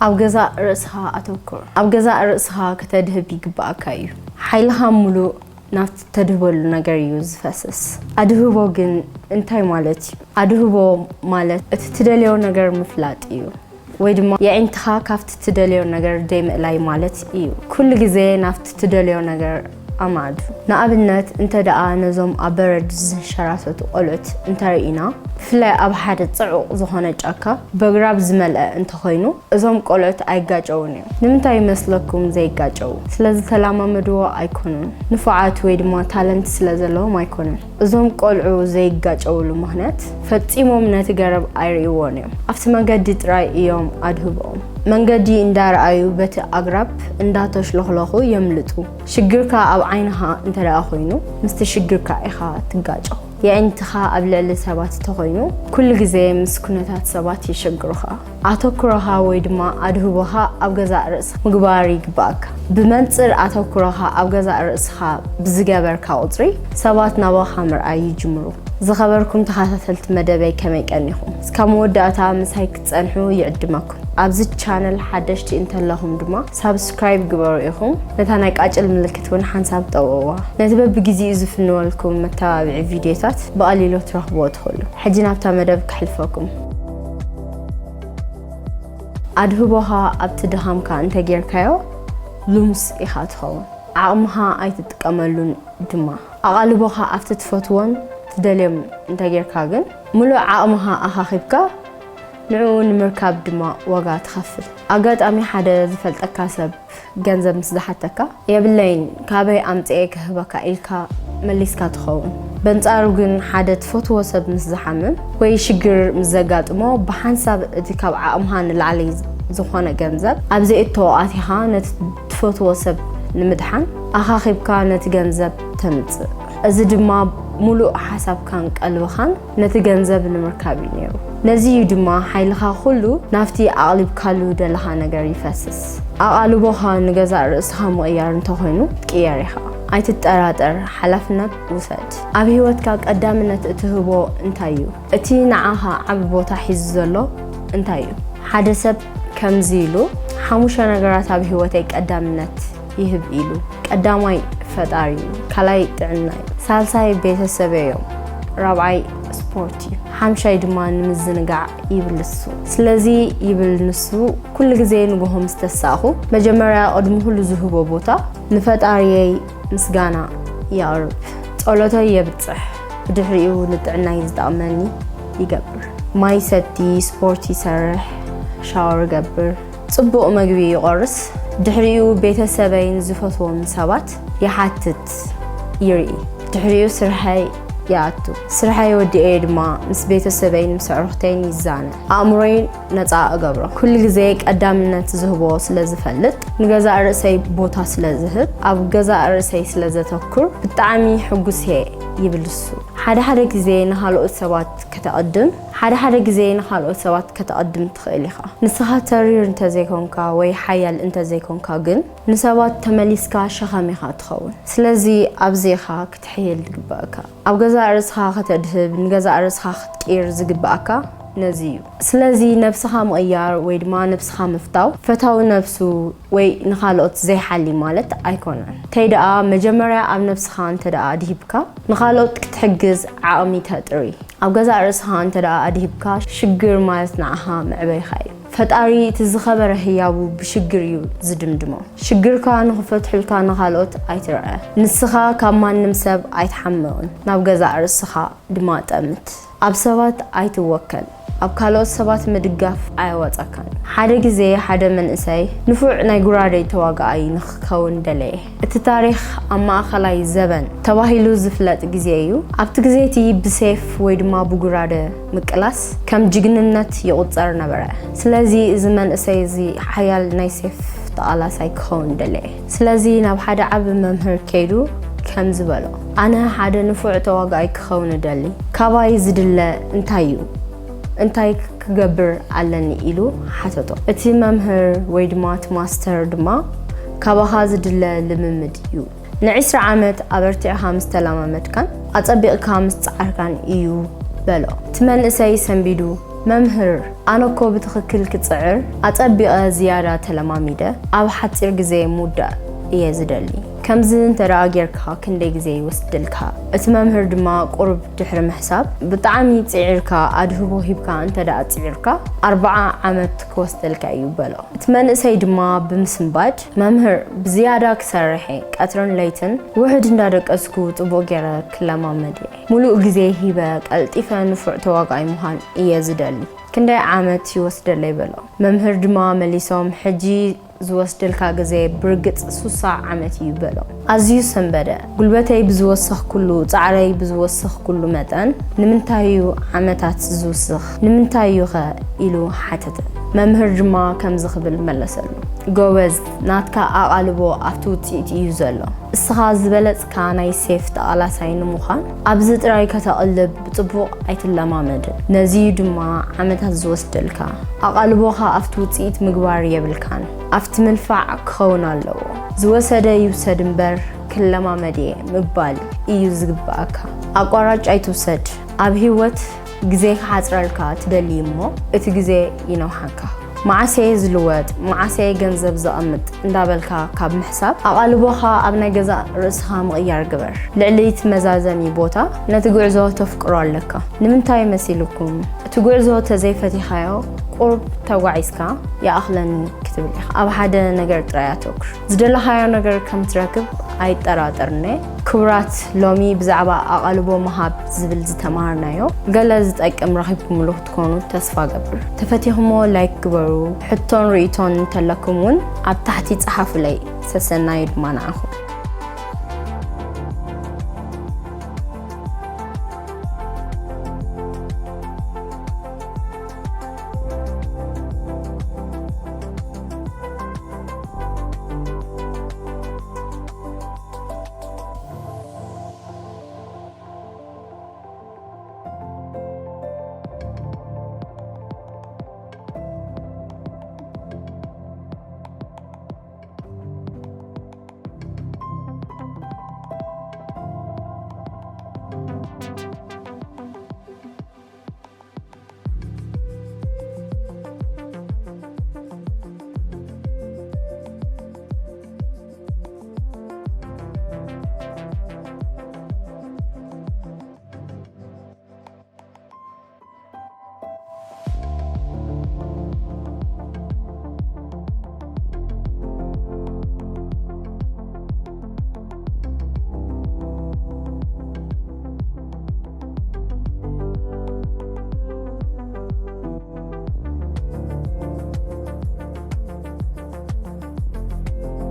ኣብ ገዛእ ርእስኻ ኣተኩር። ኣብ ገዛእ ርእስኻ ከተድህብ ይግብኣካ እዩ። ሓይልኻ ምሉእ ናብቲ ተድህበሉ ነገር እዩ ዝፈስስ። ኣድህቦ ግን እንታይ ማለት እዩ? ኣድህቦ ማለት እቲ ትደልዮ ነገር ምፍላጥ እዩ። ወይ ድማ የዒንትኻ ካብቲ ትደልዮ ነገር ደይምእላይ ማለት እዩ። ኩሉ ግዜ ናብቲ ትደልዮ ነገር ኣማዕዱ። ንኣብነት እንተ ደኣ ነዞም ኣብ በረድ ዝንሸራተቱ ቆልዑት እንተርኢና፣ ብፍላይ ኣብ ሓደ ጽዑቕ ዝኾነ ጫካ በግራብ ዝመልአ እንተኾይኑ፣ እዞም ቆልዑት ኣይጋጨውን እዮም። ንምንታይ ይመስለኩም ዘይጋጨው? ስለ ዝተለማመድዎ ኣይኮኑን። ንፉዓት ወይ ድማ ታለንት ስለ ዘለዎም ኣይኮኑን። እዞም ቆልዑ ዘይጋጨውሉ ምኽንያት ፈጺሞም ነቲ ገረብ ኣይርእይዎን እዮም። ኣብቲ መንገዲ ጥራይ እዮም ኣድህቦኦም። መንገዲ እንዳረኣዩ በቲ ኣግራብ እንዳተሽለኽለኹ የምልጡ። ሽግርካ ኣብ ዓይንኻ እንተ ደኣ ኮይኑ ምስቲ ሽግርካ ኢኻ ትጋጨው። የዒንትኻ ኣብ ልዕሊ ሰባት ተኾይኑ ኩሉ ግዜ ምስ ኩነታት ሰባት የሸግሩኻ። ኣተኩሮኻ ወይ ድማ ኣድህቦኻ ኣብ ገዛእ ርእስኻ ምግባር ይግብኣካ። ብመንጽር ኣተኩሮኻ ኣብ ገዛእ ርእስኻ ብዝገበርካ ቁጽሪ ሰባት ናባኻ ምርኣይ ይጅምሩ። ዝኸበርኩም ተኸታተልቲ መደበይ ከመይ ቀኒኹም? እስካብ መወዳእታ ምሳይ ክትጸንሑ ይዕድመኩም። ኣብዚ ቻነል ሓደሽቲ እንተለኹም ድማ ሳብስክራይብ ግበሩ ኢኹም። ነታ ናይ ቃጭል ምልክት እውን ሓንሳብ ጠውዋ። ነቲ በብግዜኡ ዝፍንወልኩም መተባብዒ ቪድዮታት ብቐሊሉ ትረኽብዎ ትኽእሉ። ሕጂ ናብታ መደብ ክሕልፈኩም። ኣድህቦኻ ኣብቲ ድኻምካ እንተጌርካዮ ልሙስ ኢኻ ትኸውን። ዓቕምኻ ኣይትጥቀመሉን ድማ። ኣቓልቦኻ ኣብቲ ትፈትዎን ትደልዮም እንተጌርካ ግን ምሉእ ዓቕምኻ ኣኻኺብካ ንዕኡ ንምርካብ ድማ ዋጋ ትኸፍል። ኣጋጣሚ ሓደ ዝፈልጠካ ሰብ ገንዘብ ምስ ዝሓተካ፣ የብለይን፣ ካበይ ኣምጽኤ ክህበካ ኢልካ መሊስካ ትኸውን። በንጻሩ ግን ሓደ ትፈትዎ ሰብ ምስ ዝሓምም ወይ ሽግር ምስ ዘጋጥሞ፣ ብሓንሳብ እቲ ካብ ዓቕምኻ ንላዕሊ ዝኾነ ገንዘብ ኣብ ዘእቶ ኣቲኻ ነቲ ትፈትዎ ሰብ ንምድሓን ኣኻኺብካ ነቲ ገንዘብ ተምጽእ። እዚ ድማ ሙሉእ ሓሳብካን ቀልብኻን ነቲ ገንዘብ ንምርካብ እዩ ነይሩ። ነዚ እዩ ድማ ሓይልኻ ኩሉ ናብቲ ኣቕሊብካሉ ደለኻ ነገር ይፈስስ። ኣቓልቦኻ ንገዛእ ርእስኻ ምቕያር እንተኾይኑ ትቅየር ኢኻ። ኣይትጠራጠር፣ ሓላፍነት ውሰድ። ኣብ ህይወትካ ቀዳምነት እትህቦ እንታይ እዩ? እቲ ንዓኻ ዓቢ ቦታ ሒዙ ዘሎ እንታይ እዩ? ሓደ ሰብ ከምዚ ኢሉ፣ ሓሙሽተ ነገራት ኣብ ህይወተይ ቀዳምነት ይህብ ኢሉ። ቀዳማይ ፈጣሪ እዩ፣ ካልኣይ ጥዕና እዩ፣ ሳልሳይ ቤተሰበይ እዮም፣ ራብዓይ ስፖርት እዩ፣ ሓምሻይ ድማ ንምዝንጋዕ ይብል ንሱ። ስለዚ ይብል ንሱ፣ ኩሉ ግዜ ንግሆ ምስ ተሳእኹ መጀመርያ ቅድሚ ኩሉ ዝህቦ ቦታ ንፈጣሪየይ ምስጋና የቕርብ። ጸሎተይ የብጽሕ፣ ብድሕሪኡ ንጥዕናይ ዝጠቕመኒ ይገብር። ማይ ሰቲ፣ ስፖርት ይሰርሕ፣ ሻወር እገብር፣ ጽቡቕ መግቢ ይቖርስ። ድሕሪኡ ቤተሰበይን ዝፈትዎም ሰባት ይሓትት፣ ይርኢ። ድሕሪኡ ስርሐይ ይኣቱ። ስርሐይ ወዲኤ ድማ ምስ ቤተሰበይን ምስ ኣዕሩኽተይን ይዛነ። ኣእምሮይ ነጻ እገብሮ። ኩሉ ግዜ ቀዳምነት ዝህቦ ስለ ዝፈልጥ፣ ንገዛእ ርእሰይ ቦታ ስለ ዝህብ፣ ኣብ ገዛእ ርእሰይ ስለ ዘተኩር ብጣዕሚ ሕጉስ እየ ይብል እሱ። ሓደ ሓደ ግዜ ንኻልኦት ሰባት ከተቐድም፣ ሓደ ሓደ ግዜ ንኻልኦት ሰባት ከተቐድም ትኽእል ኢኻ። ንስኻ ተሪር እንተዘይኮንካ ወይ ሓያል እንተዘይኮንካ ግን፣ ንሰባት ተመሊስካ ሸኸም ኢኻ ትኸውን። ስለዚ ኣብዚ ኢኻ ክትሕይል ዝግበኣካ። ኣብ ገዛእ ርእስኻ ከተድህብ፣ ንገዛእ ርእስኻ ክትቅይር ዝግበኣካ ነዚ እዩ። ስለዚ ነብስኻ ምቕያር ወይ ድማ ነብስኻ ምፍታው ፈታዊ ነብሱ ወይ ንኻልኦት ዘይሓሊ ማለት ኣይኮነን። እንተይ ደኣ መጀመርያ ኣብ ነብስኻ እንተ ደኣ ኣድሂብካ፣ ንኻልኦት ክትሕግዝ ዓቕሚ ተጥሪ። ኣብ ገዛእ ርእስኻ እንተ ደኣ ኣድሂብካ፣ ሽግር ማለት ንዓኻ መዕበይኻ እዩ። ፈጣሪ እቲ ዝኸበረ ህያቡ ብሽግር እዩ ዝድምድሞ። ሽግርካ ንኽፈትሑልካ ንኻልኦት ኣይትርዐ። ንስኻ ካብ ማንም ሰብ ኣይትሓምቕን፣ ናብ ገዛእ ርእስኻ ድማ ጠምት። ኣብ ሰባት ኣይትወከል። ኣብ ካልኦት ሰባት ምድጋፍ ኣየዋጻካን። ሓደ ግዜ ሓደ መንእሰይ ንፉዕ ናይ ጉራደይ ተዋጋኣይ ንኽከውን ደለየ። እቲ ታሪኽ ኣብ ማእኸላይ ዘበን ተባሂሉ ዝፍለጥ ግዜ እዩ። ኣብቲ ግዜ እቲ ብሴፍ ወይ ድማ ብጉራደ ምቅላስ ከም ጅግንነት ይቑጸር ነበረ። ስለዚ እዚ መንእሰይ እዚ ሓያል ናይ ሴፍ ተቓላሳይ ክኸውን ደለየ። ስለዚ ናብ ሓደ ዓቢ መምህር ከይዱ ከምዚ በሎ፣ ኣነ ሓደ ንፉዕ ተዋጋኣይ ክኸውን እደሊ። ካባይ ዝድለ እንታይ እዩ? እንታይ ክገብር ኣለኒ? ኢሉ ሓተቶ። እቲ መምህር ወይ ድማ እቲ ማስተር ድማ ካባኻ ዝድለ ልምምድ እዩ። ንዒስራ ዓመት ኣበርቲዕኻ ምስ ተለማመድካን ኣጸቢቕካ ምስ ጸዓርካን እዩ በሎ። እቲ መንእሰይ ሰንቢዱ መምህር፣ ኣነ እኮ ብትኽክል ክጽዕር ኣጸቢቐ ዝያዳ ተለማሚደ ኣብ ሓጺር ግዜ ምውዳእ እየ ዝደሊ። ከምዚ እንተ ደኣ ጌርካ ክንደይ ግዜ ይወስደልካ? እቲ መምህር ድማ ቁሩብ ድሕሪ ምሕሳብ፣ ብጣዕሚ ጽዒርካ ኣድህቦ ሂብካ እንተ ደኣ ጽዒርካ ኣርብዓ ዓመት ክወስደልካ እዩ በሎ። እቲ መንእሰይ ድማ ብምስንባድ፣ መምህር፣ ብዝያዳ ክሰርሕ እየ፣ ቀትርን ለይትን ውሕድ እንዳደቀስኩ ጽቡቕ ገይረ ክለማመድ እየ። ሙሉእ ግዜ ሂበ ቀልጢፈ ንፉዕ ተዋጋኣይ ምዃን እየ ዝደሊ። ክንደይ ዓመት ይወስደለይ በሎ። መምህር ድማ መሊሶም፣ ሕጂ ዝወስደልካ ግዜ ብርግጽ ሱሳ ዓመት እዩ በሎ። ኣዝዩ ሰንበደ። ጉልበተይ ብዝወሰኽኩሉ፣ ጻዕረይ ብዝወሰኽኩሉ መጠን ንምንታይ እዩ ዓመታት ዝውስኽ? ንምንታይ እዩኸ? ኢሉ ሓተተ። መምህር ድማ ከምዚ ክብል መለሰሉ። ጎበዝ፣ ናትካ ኣቓልቦ ኣብቲ ውጽኢት እዩ ዘሎ። እስኻ ዝበለጽካ ናይ ሴፍ ተቓላሳይ ንምዃን ኣብዚ ጥራይ ከተቕልብ ብጽቡቕ ኣይትለማመድን። ነዚ እዩ ድማ ዓመታት ዝወስደልካ። ኣቓልቦኻ ኣብቲ ውጽኢት ምግባር የብልካን። ኣብቲ ምልፋዕ ክኸውን ኣለዎ። ዝወሰደ ይውሰድ እምበር ክለማመድ እየ ምባል እዩ ዝግብኣካ። ኣቋራጭ ኣይትውሰድ። ኣብ ህይወት ግዜ ክሓጽረልካ ትደሊ እሞ እቲ ግዜ ይነውሓካ። መዓስ እየ ዝልወጥ፣ መዓስ እየ ገንዘብ ዘቐምጥ እንዳበልካ ካብ ምሕሳብ ኣቓልቦኻ ኣብ ናይ ገዛእ ርእስኻ ምቕያር ግበር። ልዕሊ እቲ መዛዘሚ ቦታ ነቲ ጉዕዞ ተፍቅሮ ኣለካ። ንምንታይ መሲልኩም? እቲ ጉዕዞ ተዘይፈቲኻዮ ቁሩብ ተጓዒዝካ ይኣኽለኒ ክትብል ኢኻ። ኣብ ሓደ ነገር ጥራይ ኣተኩር። ዝደለኻዮ ነገር ከም ትረክብ ኣይጠራጠርን'የ። ክቡራት፣ ሎሚ ብዛዕባ ኣቓልቦ ምሃብ ዝብል ዝተምሃርናዮ ገለ ዝጠቅም ረኺብኩምሉ ክትኮኑ ተስፋ እገብር። ተፈቲኹሞ ላይክ ግበሩ። ሕቶን ርእይቶን እንተለኩም እውን ኣብ ታሕቲ ጸሓፉለይ። ሰሰናዩ ድማ ንዓኹም።